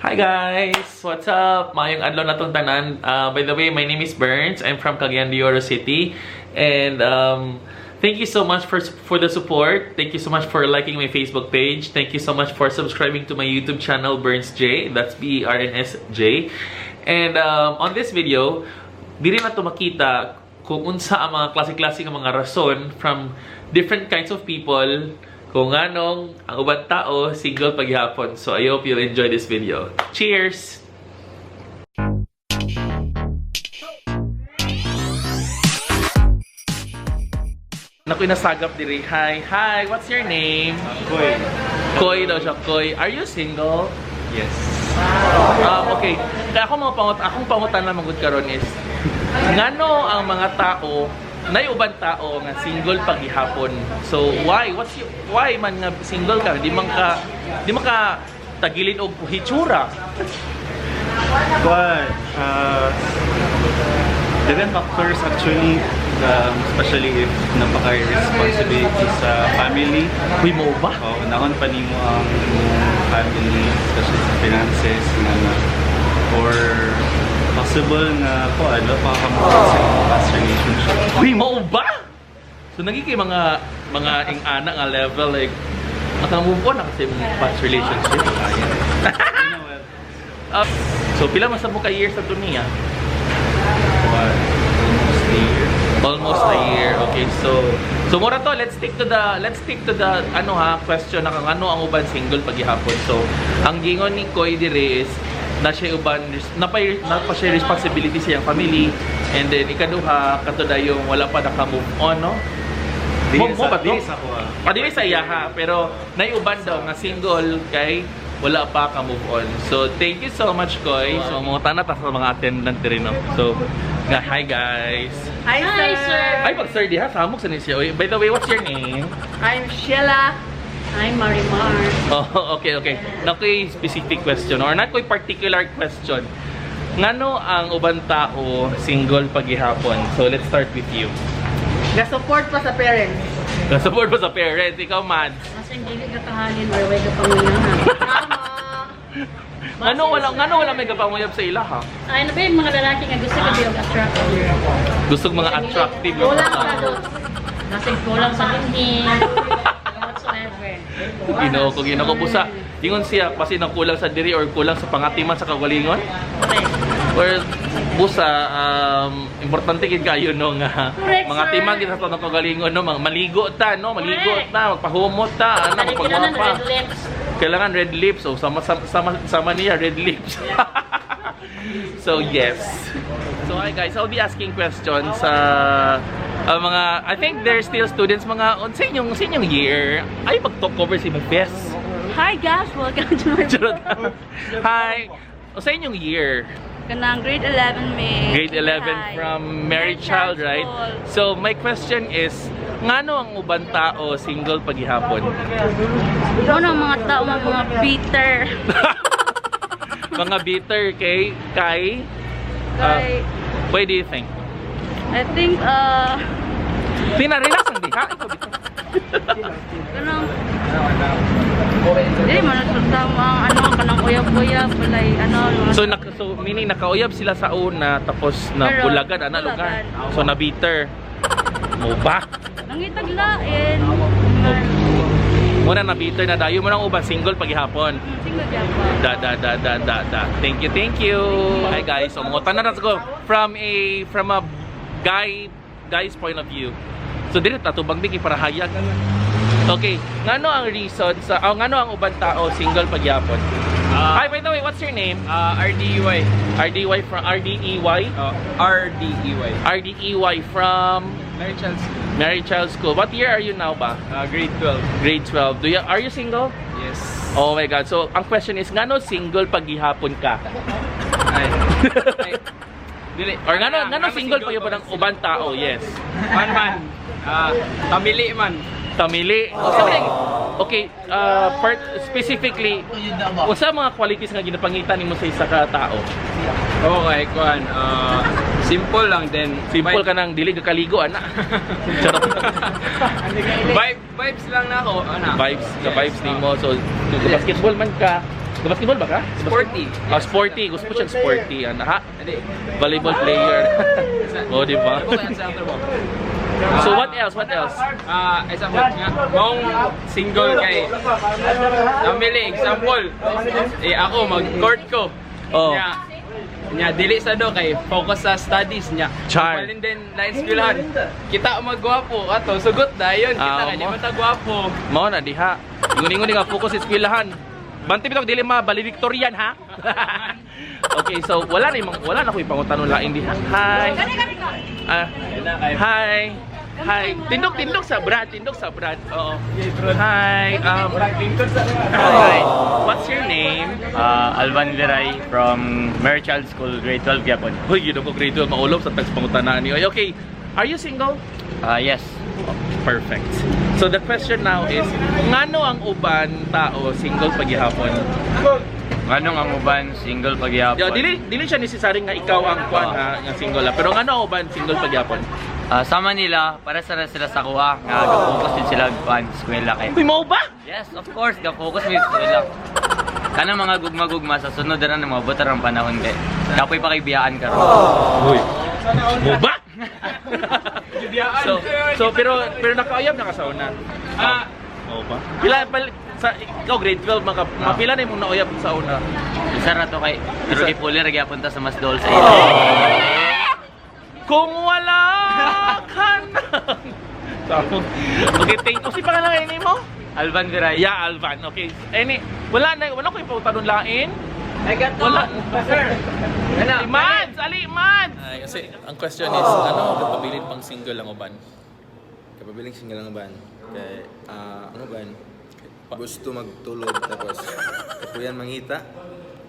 Hi guys! What's up? Maayong adlaw natong tanan. By the way, my name is Burns. I'm from Cagayan de Oro City. And thank you so much for the support. Thank you so much for liking my Facebook page. Thank you so much for subscribing to my YouTube channel, Berns J. That's Bernsj. And on this video, diri na to makita kung unsa ang mga klase-klase nga mga rason from different kinds of people kung anong ang uban tao single paghapon. So I hope you'll enjoy this video. Cheers! Naku, nasagap diri. Hi, hi. What's your name? Koy. Koy daw siya. Koy. Are you single? Yes. Okay. Kaya ako mga akong pangutan na magud karon is ngano ang mga tao nay uban tao nga single paghihapon. So why? What's you, why man nga single ka? Di man ka tagilid og hitsura. But, different factors actually, especially if napaka-responsibility sa family. Uy, mo ba? O, unahon pa nimo ang imong family, especially sa finances, nga na, or possible nga ko ano pa ka mo sa imong past relationship. Uy, mo ba? So nagiging mga ing-ana nga level, like naka-move on na kasi imong past relationship. You know, well, So pila man sa mo ka years sa dunia? what, almost a year. Almost a year. Okay, so mura to, let's stick to the ano ha, question na kung ano ang uban single paghihapon. So, ang gingon ni Koy dire is na siya uban na pa siya responsibility sa iyang family, and then ikaduha kato yung wala pa naka-move on, no? Mo ba to? Dili sa ko ah. Ah, dili sa iya ha, pero naiuban daw nga single kay wala pa ka move on. So thank you so much, Koy. So mga na ta sa mga attendant diri, no. So nga, hi guys. Hi, Hi, sir. sir. Ay, pag sir diha, samok sa ni siya. Oy, by the way, what's your name? I'm Sheila. I'm Marimar. Oh, okay. Nakoy specific question or not koy particular question. Ngano ang uban tao single paghihapon? So let's start with you. Ga-support pa sa parents. Support ba sa parents? Ikaw, Mads. Mas ang dili ka kahalin, way ka pangunahan. Tama. Ngano wala may gapanguyab sa ila ha? Ay, ano ba yung mga lalaki nga gusto ka biyog attractive? Gusto mga attractive yung Kulang mga sa tao. looks. Kasi kulang sa dinhi. Whatsoever. Ginoo ko, Ginoo ko busa. Ingon siya kasi nang kulang sa diri or kulang sa pangatiman sa kagalingon. Correct. Or busa, importante gid kayo no nga Correct, mga sir. timang gid sa tanang kagalingon, no, mga maligo ta, no, maligo Correct. ta, magpahumot ta, ano, Kailangan magpagwapa. red lips. Kailangan red lips. So sama sama sama, sama niya red lips. So yes. So hi guys, I'll be asking questions sa mga, I think they're still students, mga unsa inyong year ay mag-talk cover si Mufes. Hi guys, welcome to my Charot. Hi. Unsa inyong year? Kanang grade 11 may. Grade 11 Hi. From Mary Child, right? School. So my question is, ngano ang uban tao single paghihapon? Ano ang mga tao, mga bitter. Mga bitter kay Kay, why do you think? I think Tina, relax ang diha. Ikaw bitter. kanang Dili man na ang ano kanang uyab-uyab walay ano mga So meaning nakauyab sila sa una tapos na Pero, bulagan ana lugar. bulagan. So na bitter. Mo ba? nangitag lain. Muna na bitter na dayon mo nang uban single paghihapon. Single gyapon. Da da da da da da. Thank you, thank you. Hi guys. So mga tanan go from a guy's point of view. So dili ta tubang bigi para hayag. Okay, ngano ang reason sa oh, ngano ang uban tao single paghihapon? Hi, by the way, what's your name? RDEY. RDY from RDEY? RDEY. RDEY from Mary Child School. Mary Child School. What year are you now ba? Grade 12. Grade 12. Do you Are you single? Yes. Oh my God. So, ang question is, ngano single paghihapon ka? Ay. Ay. Dili. Or ngano single pa yung ng uban tao? Yes. Man man. Tamili man. Tamili. Okay, part specifically, unsa mga qualities nga ginapangita nimo sa isa ka tao? Okay, kuan. Simple lang then. Simple ka nang dili ka kaligo ana. Charot. Vibes lang na ako, ana. Vibes, sa Yes, vibes nimo. So, kung basketball man ka, Basketball ba ka? Sporty. Ah, sporty. Gusto mo siyang sporty. Ano, ha? Hindi. Volleyball player. Oh, di ba? Ako kay answer mo. So what else? What else? Ah, isa po nga. Maong single kay Namili, example. Eh ako mag-court ko. Oh. Nya, nya dili sa do kay focus sa studies niya. Char. Balin din line eskwelahan. Kita magwapo ato sugot dayon kita Ah, kay di mo. man ta gwapo. Mao na diha. Ingon-ingon nga focus sa eskwelahan. Bantay bitong dili ma valedictorian ha. Okay, so wala na ko ipangutanon lain diha. Hi. Ah, hi. Hi. Tindog tindog sa Brad, tindog sa Brad. Oo. Hi. Hi. What's your name? Alvan Viray from Mary Child School, grade 12 gyapon. Hoy, yun ako grade 12 maulog sa tags pangutana ni. Okay. Are you single? Yes. Perfect. So the question now is, ngano ang uban tao single paghihapon? Nganong ang uban single pagyapon? Yo, dili dili siya necessary nga ikaw ang kuan ha, nga single ha. Pero ngano ang uban single paghihapon? Sama nila, para sa sila sa kuha nga ga-focus din sila kuan eskwela kay. Uy, mao ba? Yes, of course, ga-focus mi sa eskwela. Kanang mga gugma-gugma sa sunod ra na mga butar ang panahon kay. Kapoy pa kay biyaan karon. Uy. Mo ba? So so pero pero nakauyab na ka sa una. Ah, Mao ba? Pila pal, sa ikaw grade 12 maka mapila na imong nauyab sa una. Isa ra to kay pero Isa. kay Puli ra gyapon ta sa mas dol sa ila. Kung wala ka na. Okay, thank you. Si pangalan ni mo? Alvan Viray. Yeah, Alvan. Okay. Any, wala na, wala ko ipautanong lain. Wala. Sir. Ali Mads! Ali Mads! Ay, kasi ang question is, ano kapabilin pang single ang uban? Kapabiling single ang uban. Kay ang uban gusto magtulog tapos kapuyan mangita.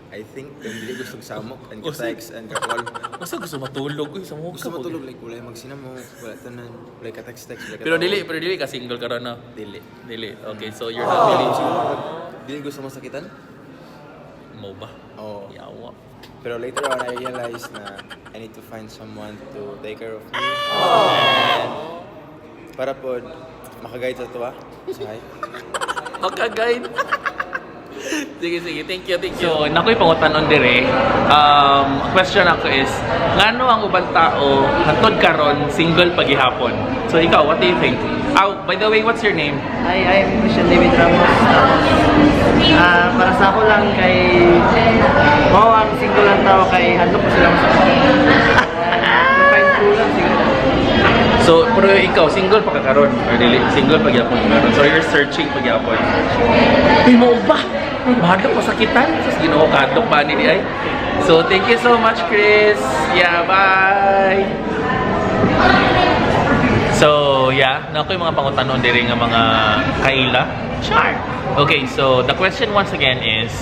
I think kung dili gusto samok and ka-text and ka-call. Basta gusto matulog. Uy, sa Gusto matulog like wala magsinamok, wala tanan, wala ka-text text, wala Pero dili ka single karon no? Dili. Dili. Okay, so you're not really Siguro dili gusto mo sakitan? Mo ba? Oo. Yawa. Pero later on I realized na I need to find someone to take care of me. And para po makaguide sa tuwa. Say. Makaguide. Sige, sige. Thank you, thank you. So, nakoy pangutanon dire. Question ako is, ngano ang ubang tao hantod karon single pagihapon? So, ikaw, what do you think? Oh, by the way, what's your name? Hi, I'm Christian David Ramos. Ah, para sa ako lang kay mao ang single lang tao kay hadlok ko sila sa find true love siguro. So, pero ikaw, single pa ka karon or dili? Single pagyapon karon. So, you're searching pagyapon. Uy, mo ba? Mahadlok masakitan. Sus, Ginoo, kahadlok pa ni di ay. So, thank you so much, Chris. Yeah, bye! So, yeah, na yung mga pangutanon diri nga mga kaila. Sure. Okay, so the question once again is,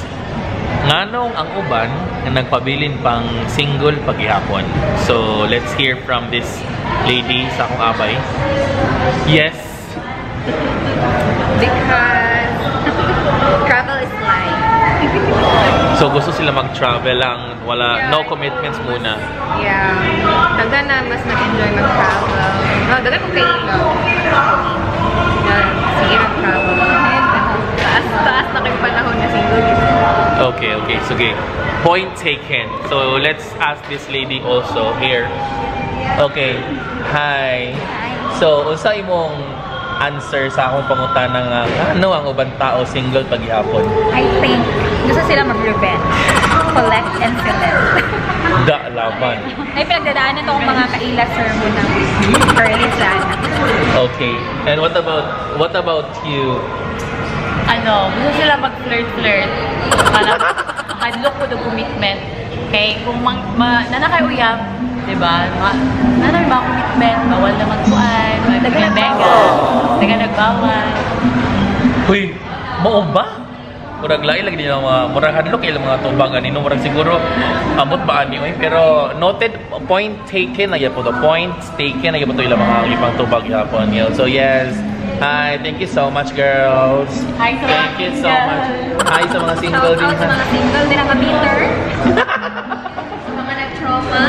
nganong ang uban nga nagpabilin pang single paghihapon? So, let's hear from this lady sa akong abay. Yes. Because travel is life. So, gusto sila mag-travel lang, wala, Yeah, no I commitments know. muna. Yeah. Daga na mas nag-enjoy mag-travel. No, daga kong kailo. Actually. Na, sige, nag-travel. Taas, taas na kayong panahon na single. Okay, sige. Point taken. So, let's ask this lady also here. Okay. Hi. So, unsa imong answer sa akong pangutana nga ano ang ubang tao single paghihapon? I think gusto sila mag-revenge. Collect and select. Da laban. Ay, pinagdadaanan to ang mga kaila sermon ng Pearly Sana. Okay. And what about you? Ano, gusto sila mag-flirt-flirt. Para hadlok ko the commitment. Kay kung mang, ma, nana kay uyab, di ba? Ma, nana may mga commitment, bawal na magkuan, magbenga, daga nagbawal. Huy, mao ba? Murag lain lagi nila mga murag hadlok ilang mga tubang ganino murag siguro amot ba ani oy, pero noted, point taken na gyapon to, point taken na gyapon to ilang mga ibang tubag gyapon yun. So yes, hi, thank you so much, girls. Hi sa mga Thank you so single. much. Hi sa mga single Shout din out sa ha. mga single din ang bitter. Sa mga nag-trauma.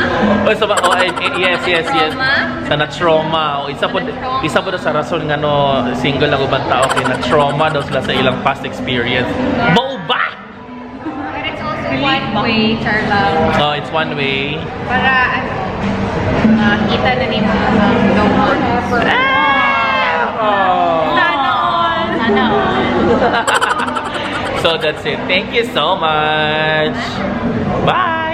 Oh, sa oh, eh, eh, yes. Trauma? Sa na-trauma. Oh, Na-trauma. isa po sa rason nga no, single ang ubang tao kay na-trauma daw sila sa ilang past experience. Mao ba? One way, char lang. Oh, it's one way. Para ano, makita na nimo ang loved ones. Oh. Sana all. Sana all. So that's it. Thank you so much. Bye.